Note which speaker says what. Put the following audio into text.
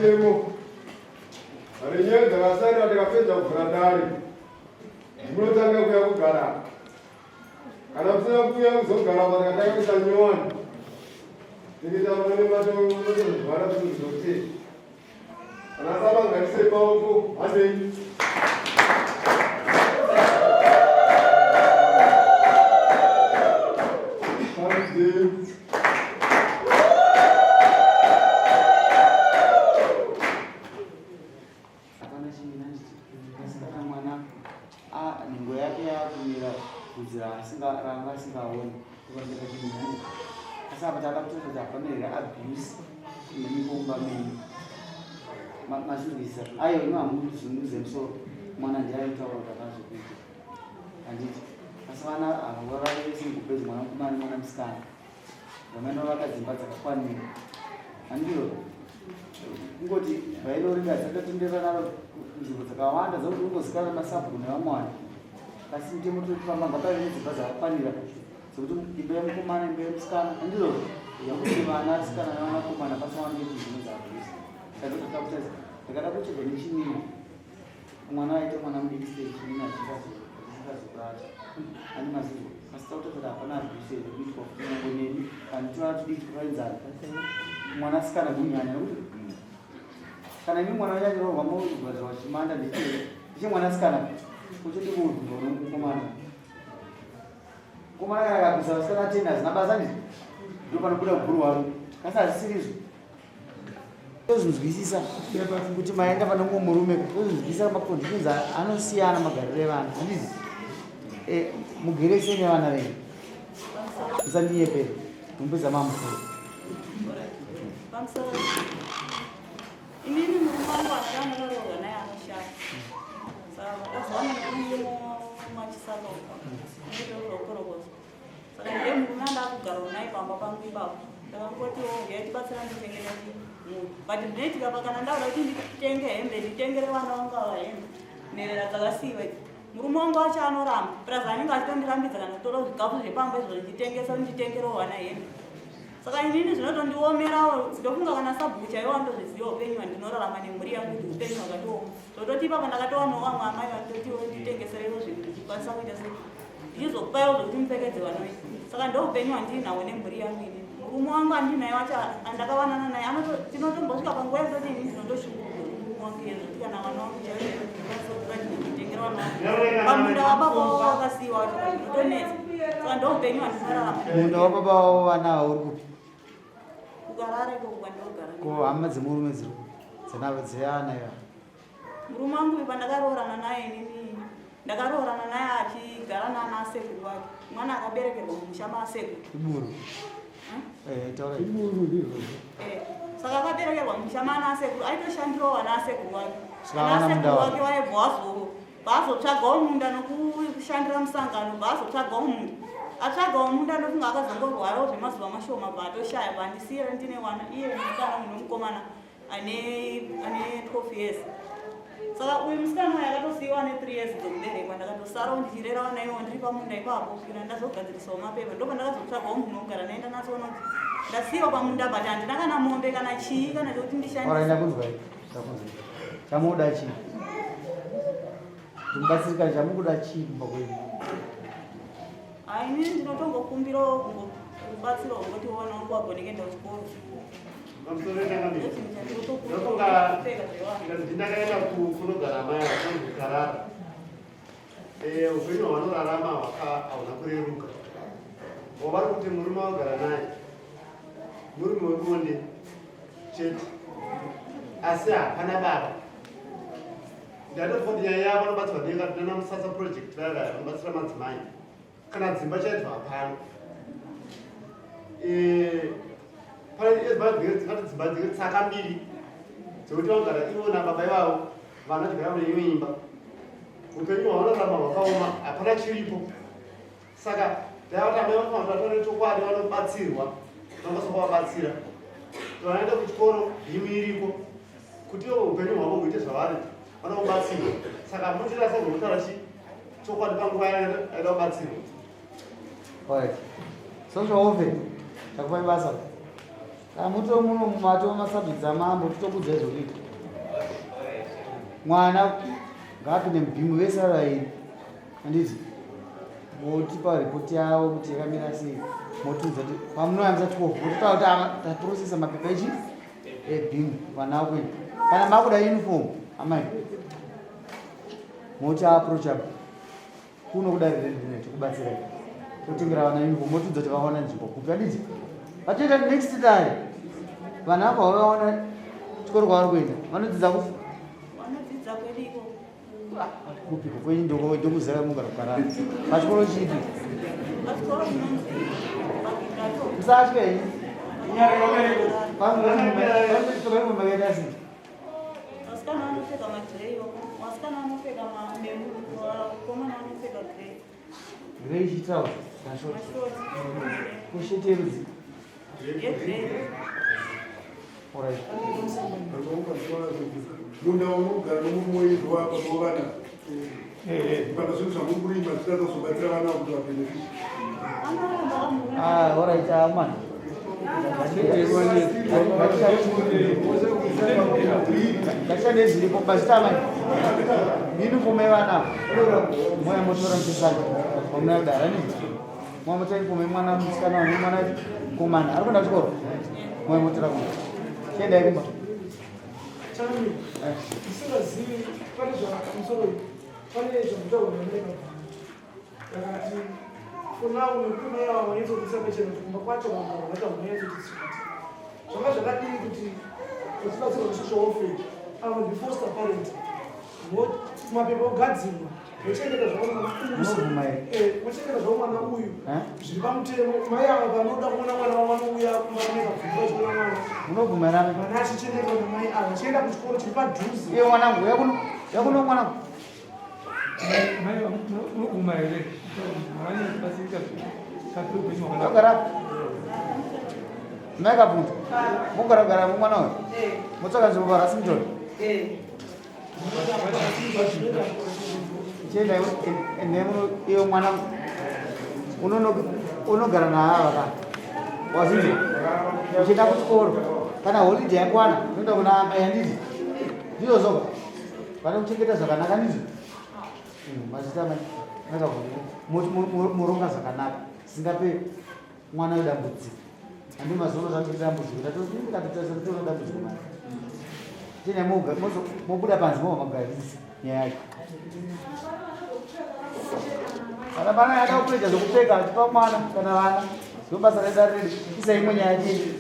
Speaker 1: pamutemo. Renyaya dzakasarira tikapedza kuvhura dare, munotanga kuya kugara. Kana musina kuuya kuzogara apa tikatanga kuisa nyowani, tinoita mune matozvara zvinhu zvokuti kana baba ngatisei maoko handei. Handei.
Speaker 2: Hapana chimina asi kana mwana nhengo yake yakumira bvudzi raanga asingaoni kuvareka chimina asi apa taada kutoita kuti hapana here abuse iripo mumba menyu mazvinzwisisa aiwa ino hamuzunguze musoro mwana ndiye aitaura kuti hapana zvekuita handiti asi vana avo vavave singubhedzi mwana mukomana nemwana musikana Vamene vaka dzimba dzakakwanira. Handiro. Kungoti vairorega dzakatenderera naro nzvimbo dzakawanda dzakuti ungozikanwa masabhuku nevamwe vanhu. Asi mutemo totofamba ngapaive nedzimba dzakakwanira dzekuti imba yemukomana imba yemusikana handiro yakuti vana sikana nevanakomana pasawanike chinhu chinonzi abuse. Saka ndakada ndakada kuchedza nechimina. Mwana aita mwana mudiki sei chimina achisazokurata ane mazivo asi takuta kuti hapana abuse here kuitwa kuti nyangwe neni kana tivana tudiki twakaenzana mwanasikana kunyanya nekuti kana imi mwana wenyu achiroorwa mozogadzirwa chimanda ndeche mwanasikana uchiti kuudhurwa nomukomana mukomana kana akabvisa vasikana teni hazina basa ndizvo ndopanobuda guru waro kasi hazisirizvo Tozvinzwisisa kuti maenda pane mumwe murume tozvinzwisisa maconditions anosiyana magariro evana handiti eh, mugere sei nevana venyu musandinyepere mumbedza mamusoro
Speaker 3: inini murume wangu andakaroorwa naye anoshaya saka makazowana nemumachisaloka ndokorokoza Saka ndiye murume andakugara naye pamba pangu ipapo. Ndakangoti oh uyai tibatsira nditengere munhu. But zvinoitika pa kana ndakuda kuti nditenge hembe nditengere vana vangu ava hembe nherera dzakasiiwa idzi. Murume wangu wacho anoramba. Plus anenge achitondirambidza kana kutora zvikafu zvepamba izvo ndichitengesa kuti nditengerewo vana hembe. Saka inini zvinotondiomerawo ndofunga kana sabhuku chaiwo anotozviziva upenyu hwandinorarama nemhuri yangu kuti upenyu hwakatooma. Zvototi ipapa ndakatowanawo vamwe amai vanototiwo nditengeserewo zvinhu ndichikwanisa kuita sei ndichizokupaiwo zvekuti mupfekedze vana venyu saka ndoupenyu hwandinahwo nemhuri yangu ini murume wangu andinaye wacho andakawanana naye tinotombosvika panguva yekutoti ini ndinotoshungurudzwa murume wangu iye zvekuti kana vana wangu chaiotengera vana wangu pamunda wababa wavo wakasiyiwa wacho zvinotonetsa saka ndoupenyu hwandinorarama
Speaker 2: munda wababa wavo vana ava uri kupi
Speaker 3: kukarara ikoko kwandinogara
Speaker 2: ko hama dzemurume dziri kupi dzenavo dzeana iva
Speaker 3: Murume wangu uyu pandakaroorana naye inini ndakaroorana naye achigara naana asekuru vake mwana akaberekerwa mumusha maasekuru
Speaker 2: iburu eh, taura
Speaker 1: iburu ndizvozvo
Speaker 3: eh, saka akaberekerwa mumusha maana asekuru aitoshandirawo vana asekuru vake
Speaker 2: Saka vana
Speaker 3: asekuru
Speaker 2: munda wavo.
Speaker 3: vake vaibva vazo vazotsvagawo munda nokushandira musangano vazotsvagawo munda atsvagawo munda ndofunga akazongorwarawo zvemazuva mashoma bva atoshaya bva andisiyira ndine wana iye musikana uyu nomukomana ane ane 12 years saka uyu musikana uyu akatosiyiwa ane 3 years dzokuberekwa ndakatosarawo ndichirera vana ivo ndiri pamunda ipapo kusvikira ndazogadzirisawo mapepa ndo pandakazotsvagawo munhu wekugara naye ndanatsoona kuti ndasiyiwa pamunda but handina kana mombe kana chii kana chekuti ndishandise
Speaker 2: ndakunzwa ndakunzwa chamukuda chii ndimubatsirikana chamukuda chii kumba kwenyu
Speaker 3: Hayi inini ndinotongokumbirawo rubatsiro rwekuti vana vangu vagone kuenda kuchikoro.
Speaker 4: Ndofunga ndakaenda kunogara amai vangu kukarara. Eh, upenyu hwavanorarama hauna kureruka. Wavari kuti murume wagara naye murume webonde chete, asi hapana baba. Ndatofunga kuti nyaya yavo vanobatsirwa nenga nana Musasa project vaya vaya vanobatsira madzimai kana dzimba chaidzo hapana. Eh, pane dzingati dzimba dzine tsaka mbiri dzekuti vanogara ivo nababa ivavo vana vachigara mune imwe imba. Upenyu hwavanorarama hwakaoma, hapana chiripo. Saka taiva amai vanofanira kuti vatore chokwadi vanobatsirwa vanokwanisa kuvabatsira vanoenda kuchikoro himi iriko kuti ivo upenyu hwavo huite zvavari vanoda kubatsirwa saka muchiri asagona kutaura chi chokwadi panguva yaida kubatsirwa
Speaker 2: Alright. Social welfare. Takupai basa. Kamuto muno mumato masubjects amambo titokudzai zvekuita. Mwana ngaapinde mubhimu vese vari vairi. Handiti? Votipa ripoti yavo kuti yakamira sei. Motiudza kuti pamunoyambisa 12 vototaura kuti ava taprocessa mapepa echi ebhimu vana vakuenda. Kana makuda uniform amai moti approachable. Kuno kudare redu rine tikubatsirai. Totengera vana uniform motiudza kuti vawana nzvimbo kupi handiti? Vatoita next dare. Vana ava vawana chikoro kwavari kuenda. Vanodzidza kupi?
Speaker 3: Vanodzidza kwedu ikoko.
Speaker 2: Ah, kupiko kwenyu ndokuziva mugara kukarara. Pachikoro chipi?
Speaker 3: Pachikoro chinonzi Pakigato.
Speaker 2: Musatye henyu. Pangu makaita sei?
Speaker 3: Vasikana vanopfeka magrey, vasikana vanopfeka mameruni, vakomana vanopfeka grey.
Speaker 2: Grey chitrauza mashoti. Kusheti yerudzi?
Speaker 3: Yegrey.
Speaker 2: Alright.
Speaker 1: Munda wamunogara nomurume wenyu wapa vana. Kana zvinhu zvamuri kurima zvichatozobatsira vana kuti vabenefit.
Speaker 2: Ah, alright, ah, man. Ngatichande zviripo mazita amai. Uniform yevana moya motora muchisana pamuna kudara nini moya motora uniform yemwana musikana wanu mwana mukomana ari kuenda kuchikoro moya motora kumba chiendai kumba
Speaker 5: Ndisingazivi pane zvamusoro pane zvakutaurwa namai Vakati for now nekuti mai ava vanyatsokudisa pachena kuti kumba kwacho vanhu vacho hamunyatsotitsvati zvanga zvakadii kuti vachibatsirwa nesocial welfare avo ndifoster parent mapepa ogadzirwa vochengeta zvavo eh, mwana uyu eh? zviri pamutemo mai ava vanoda kuona mwana wavo vanouya kumba kunekabvunza vachiona mwana
Speaker 2: unobvumirana
Speaker 5: mwana achichengetwa namai ava achienda kuchikoro chiri padhuze
Speaker 2: iye mwanangu uya kuno mwanangu Ogara mai kabvunza mogara kugara mwana uyu motsvaka nzvimbo parasington chienda iwe mwana unogara naava ka wazinzwa uchienda kuchikoro kana holiday yakwana unoenda kuna amai handiti ndizvo zvoga Vane kuchengeta zvakanaka ndizvo? Hmm, mazita mai moronga zvakanaka singape mwana wedambudziko. Handi mazuva zvakuti dambudziko tatotikatotarisa kuti toona dambudziko mari. Tine moga mobuda panze mova magadzirisa nyaya yacho. Kana pana yada kupedza zvekupfeka achipa mwana kana vana ndobasa redare redu isa imwe nyaya chii.